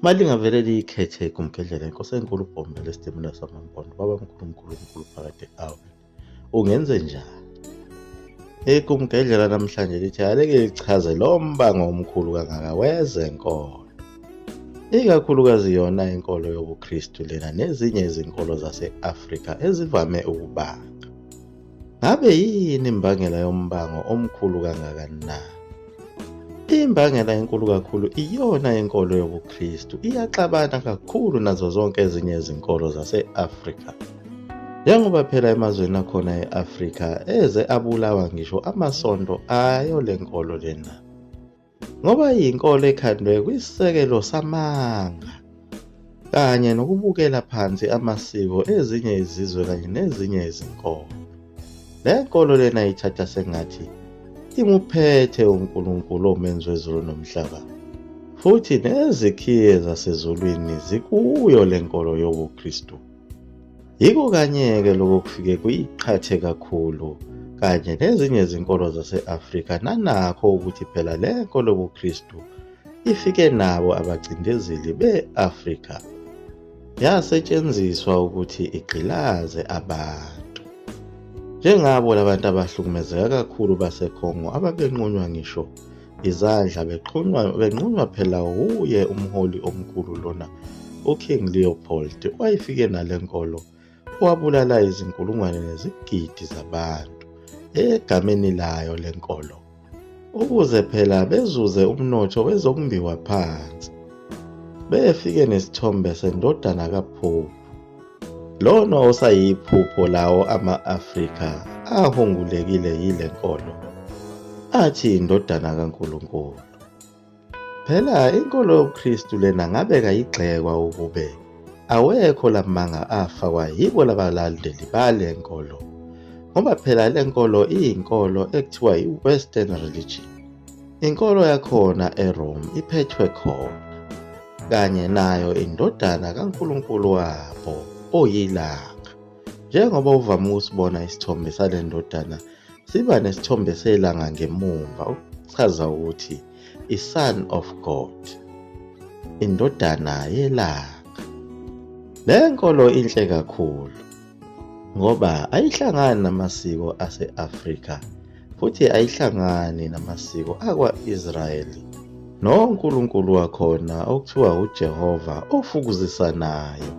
Malingavele liyikhethe igumgedlela inkosi enkulu uBhombela esitimela samaMpondo baba mkhulu mkhulu mkhulu phakade awe ungenze njani? Igumgedlela namhlanje lithi aleke lichaze lo mbango omkhulu kangaka wezenkolo. Ikakhulukazi yona inkolo yobuKristu lena nezinye izinkolo zase-Afrika ezivame ukubanga. Ngabe yini imbangela yombango omkhulu kangaka na? Imbangela enkulu kakhulu iyona inkolo yobuKristu iyaxabana kakhulu nazo zonke ezinye izinkolo zase-Afrika. Njengoba phela emazweni akhona e-Afrika eze abulawa ngisho amasonto ayo le nkolo lena. Ngoba iyinkolo ekhandwe kwisisekelo samanga kanye nokubukela phansi amasiko ezinye izizwe kanye nezinye izinkolo. Le nkolo lena ithatha sengathi imuphethe uNkulunkulu omenzi wezulu nomhlaba futhi nezikhiye zasezulwini zikuyo le nkolo yobuKristu. Yiko kanye-ke lokho kufike kuyiqhathe kakhulu kanye nezinye izinkolo zase-Afrika nanakho ukuthi phela le nkolo yobuKristu ifike nabo abacindezeli be-Afrika yasetshenziswa ukuthi igqilaze abantu njengabo labantu abahlukumezeka kakhulu baseKhongo ababenqunywa ngisho izandla beqhunywa benqunywa phela wuye umholi omkhulu lona uKing Leopold owayefike nale nkolo owabulala izinkulungwane nezigidi zabantu egameni layo le nkolo ukuze phela bezuze umnotho wezokumbiwa phansi befike nesithombe sendodana kaPhuphu lona osayiphupho lawo ama-Afrika ahungulekile yile nkolo athi indodana kaNkulunkulu. Phela inkolo yobuKristu lena ngabe kayigxekwa ukube awekho lamanga afakwa yibo labalandeli bale nkolo ngoba phela le nkolo iyinkolo ekuthiwa i-Western religion. Inkolo yakhona eRome iphethwe khona kanye nayo indodana kaNkulunkulu wabo oyilanga. Njengoba uvame ukusibona isithombe sale ndodana siba nesithombe selanga ngemumva okuchaza ukuthi i-Son of God, indodana yelanga. Le nkolo inhle kakhulu ngoba ayihlangani namasiko ase-Afrika futhi ayihlangani namasiko akwa-Israyeli noNkulunkulu wakhona okuthiwa uJehova ofukuzisanayo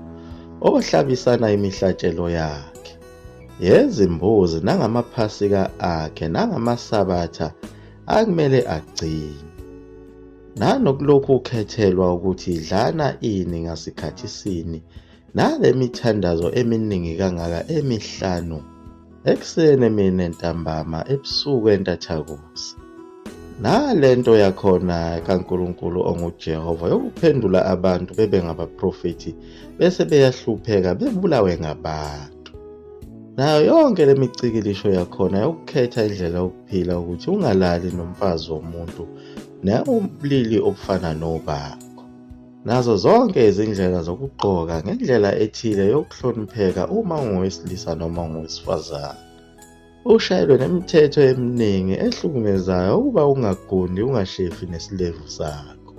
ohlabisana imihlatshelo yakhe yezimbuzi nangamaphasika akhe nangamasabatha akumele agcine nanokulokhu ukhethelwa ukuthi dlana ini ngasikhathi sini nale mithandazo eminingi kangaka emihlanu ekuseni emini ntambama ebusuku entathakusa nalento yakhona kaNkulunkulu onguJehova yokuphendula abantu bebe ngabaprofethi bese beyahlupheka bebulawe ngabantu nayo yonke le micikilisho yakhona yokukhetha indlela yokuphila ukuthi ungalali nomfazi womuntu nobulili obufana nobakho nazo zonke izindlela zokugqoka ngendlela ethile yokuhlonipheka uma ungowesilisa noma ungowesifazane. Ushayelwe nemithetho eminingi ehlukumezayo ukuba ungagundi ungashefi nesilevu sakho.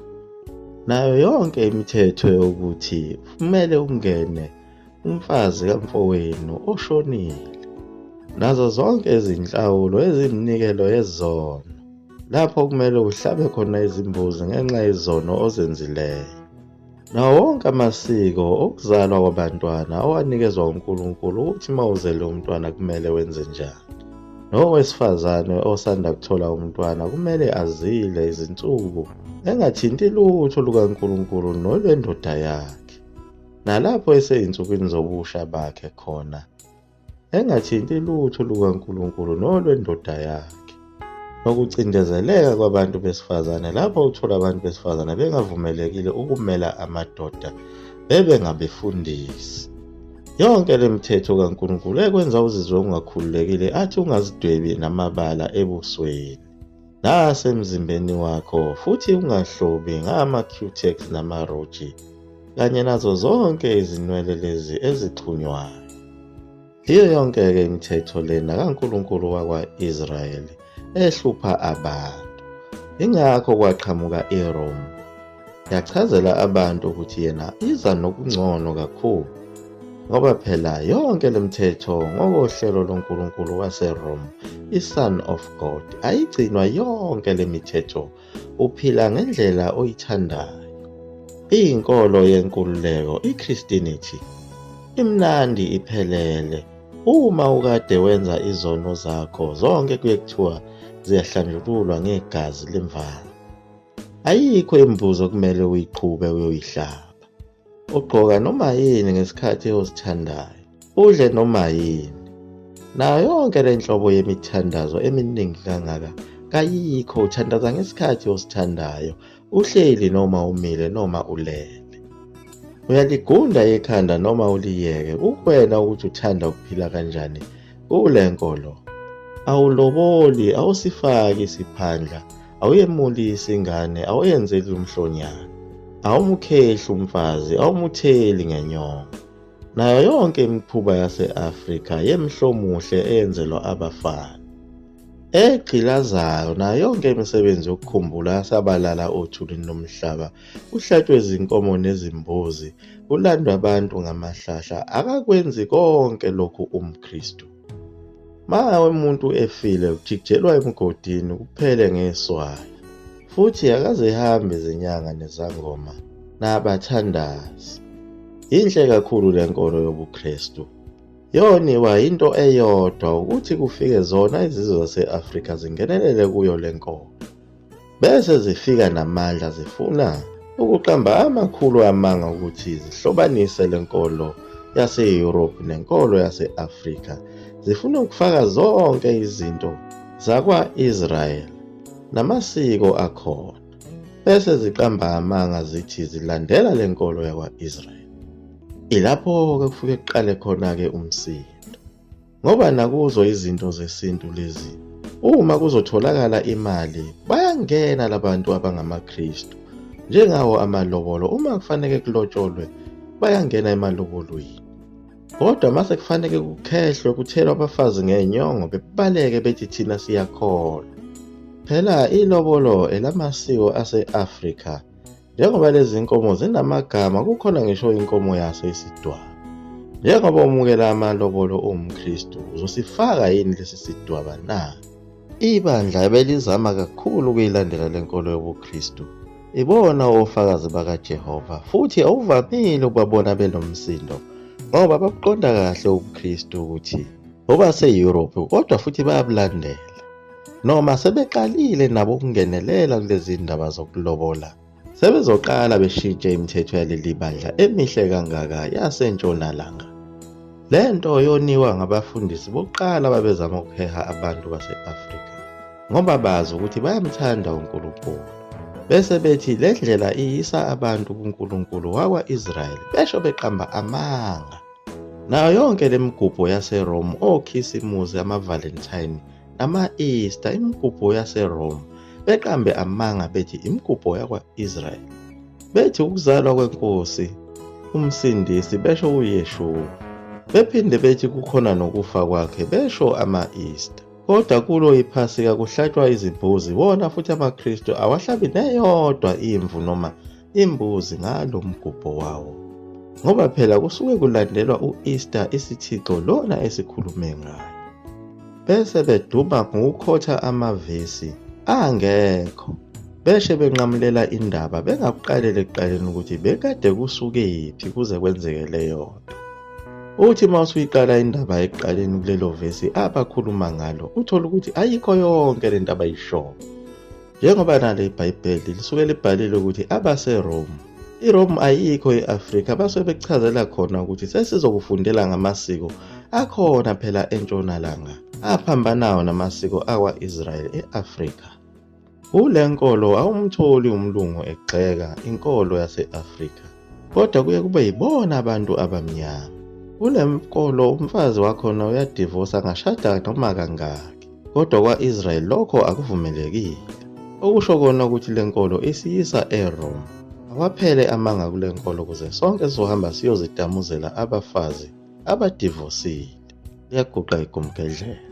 Nayo yonke imithetho yokuthi kumele ungene umfazi kamfowenu oshonile. Nazo zonke izinhlawulo eziyiminikelo yezono lapho kumele uhlabe khona izimbuzi ngenxa yezono ozenzileyo. Nawo wonke amasiko okuzalwa kwabantwana owanikezwa uNkulunkulu ukuthi uma uzele umntwana kumele wenze njani. Nowesifazane osanda kuthola umntwana kumele azile izinsuku engathinti lutho lukaNkulunkulu nolwendoda yakhe. Nalapho eseyinsukwini zobusha bakhe khona engathinti lutho lukaNkulunkulu nolwendoda yakhe. Nokucindezeleka kwabantu besifazane lapho uthola abantu besifazane bengavumelekile ukumela amadoda bebe ngabefundisi. Yonke le mithetho kaNkulunkulu ekwenza uzizwe ungakhululekile athi ungazidwebi namabala ebusweni nasemzimbeni wakho futhi ungahlobi ngama-cutex nama-roji kanye nazo zonke izinwele lezi ezixhunywayo. Yiyo yonke-ke imithetho lena kaNkulunkulu wakwa-Israyeli ehlupha abantu. Ingakho kwaqhamuka iRome. Yachazela abantu ukuthi yena iza nokungcono kakhulu ngoba phela yonke lemithetho ngokohlelo loNkulunkulu waseRome, iSon of God, ayigcinwa yonke lemithetho, uphila ngendlela oyithandayo. Iyinkolo yenkululeko iChristianity, imnandi iphelele. Uma ukade wenza izono zakho zonke kuye kuthiwa ziyahlanjululwa ngegazi lemvana. Ayikho imbuzo okumele uyiqhube uyoyihlaba. Ugqoka noma yini ngesikhathi osithandayo, udle noma yini. Nayo yonke le nhlobo yemithandazo eminingi kangaka kayikho, uthandaza ngesikhathi osithandayo, uhleli noma umile noma ulele. Uyaligunda ikhanda noma uliyeke, kukuwena ukuthi uthanda ukuphila kanjani kule nkolo. Awuloboli, awusifaki isiphandla, awuyemulisi ingane, awuyenzeli umhlonyana, awumukhehli umfazi, awumutheli ngenyongo. Nayo yonke imikhuba yase-Afrika yemhlomuhle eyenzelwa abafana. Egqilazayo nayo yonke imisebenzi yokukhumbula asabalala othulini lomhlaba, kuhlatshwe izinkomo nezimbuzi, kulandwe abantu ngamahlahla, akakwenzi konke lokhu umKristu. Uma umuntu efile ujikijelwa emgodini kuphele ngeswayi. Futhi akazihambi izinyanga nezangoma nabathandazi. Yinhle kakhulu le nkolo yobuKristu. Yoniwa yinto eyodwa ukuthi kufike zona izizwe zase-Afrika zingenelele kuyo le nkolo. Bese zifika namandla zifuna ukuqamba amakhulu amanga ukuthi zihlobanise le nkolo yase-Europe nenkolo yase-Afrika. Zifuna ukufaka zonke izinto zakwa-Israel namasiko akhona. Bese ziqamba amanga zithi zilandela le nkolo yakwa-Israel. Ilapho-ke kufike kuqale khona-ke umsindo. Ngoba nakuzo izinto zesintu lezi, uma kuzotholakala imali, bayangena labantu abangamaKristu. Njengawo amalobolo, uma kufanele kulotsholwe, bayangena emalobolweni. Kodwa mase kufanele kukhehlwe kuthelwa abafazi ngenyongo bebaleke bethi thina siyakholwa. Phela ilobolo elamasiko ase-Afrika. Njengoba lezi nkomo zinamagama kukhona ngisho inkomo yaso isidwaba. Njengoba umukela amalobolo uwumKristu, uzosifaka yini lesi sidwaba na? Ibandla ebelizama kakhulu ukuyilandela le nkolo yobuKristu ibona oFakazi BakaJehova futhi awuvamile ukubabona benomsindo ngoba babuqonda kahle ubuKristu ukuthi obase-Europe kodwa futhi bayabulandela. Noma sebeqalile nabo ukungenelela kulezi ndaba zokulobola, sebezoqala beshintshe imithetho yaleli bandla emihle kangaka yaseNtshonalanga. Le nto yoniwa ngabafundisi bokuqala ababezama ukuheha abantu base-Afrika ngoba bazi ukuthi bayamthanda uNkulunkulu. Bese bethi le ndlela iyisa abantu kuNkulunkulu wakwa-Israyeli, besho beqamba amanga. Nayo yonke le migubho yaseRome, oKhisimusi, ama-Valentine nama-Easter, imigubho yaseRome, beqambe amanga bethi imigubho yakwa-Israyeli. Bethi ukuzalwa kwenkosi uMsindisi besho uYeshua. Bephinde bethi kukhona nokufa kwakhe besho ama-Easter. Kodwa kulo iPhasika kuhlatshwa izimbuzi, wona futhi amaKristu awahlabi neyodwa imvu noma imbuzi ngalo mgubho wawo. Ngoba phela kusuke kulandelwa u-Easter isithixo lona esikhulume ngayo. Bese beduma ngokukhotha amavesi angekho beshe benqamulela indaba bengakuqaleli ekuqaleni ukuthi bekade kusukephi kuze kwenzeke leyo nto. Uthi uma usuyiqala indaba ekuqaleni kulelo vesi abakhuluma ngalo uthole ukuthi ayikho yonke le nto abayishoyo. Njengoba nalo iBhayibheli lisuke libhalile ukuthi abaseRome, iRome ayikho e-Afrika, basuke bekuchazela khona ukuthi sesizokufundela ngamasiko akhona phela eNtshonalanga aphambanayo namasiko akwa-Israyeli e-Afrika. Kule nkolo awumtholi umlungu egxeka inkolo yase-Afrika. Kodwa kuye kube yibona abantu abamnyama. Kule nkolo umfazi wakhona uyadivosa angashada noma kangaki. Kodwa kwa-Israel lokho akuvumelekile. Okusho kona ukuthi le nkolo isiyisa eRome. Awaphele amanga kule nkolo kuze sonke sizohamba siyozitamuzela abafazi abadivosile. Liyaguqa igumgedlela.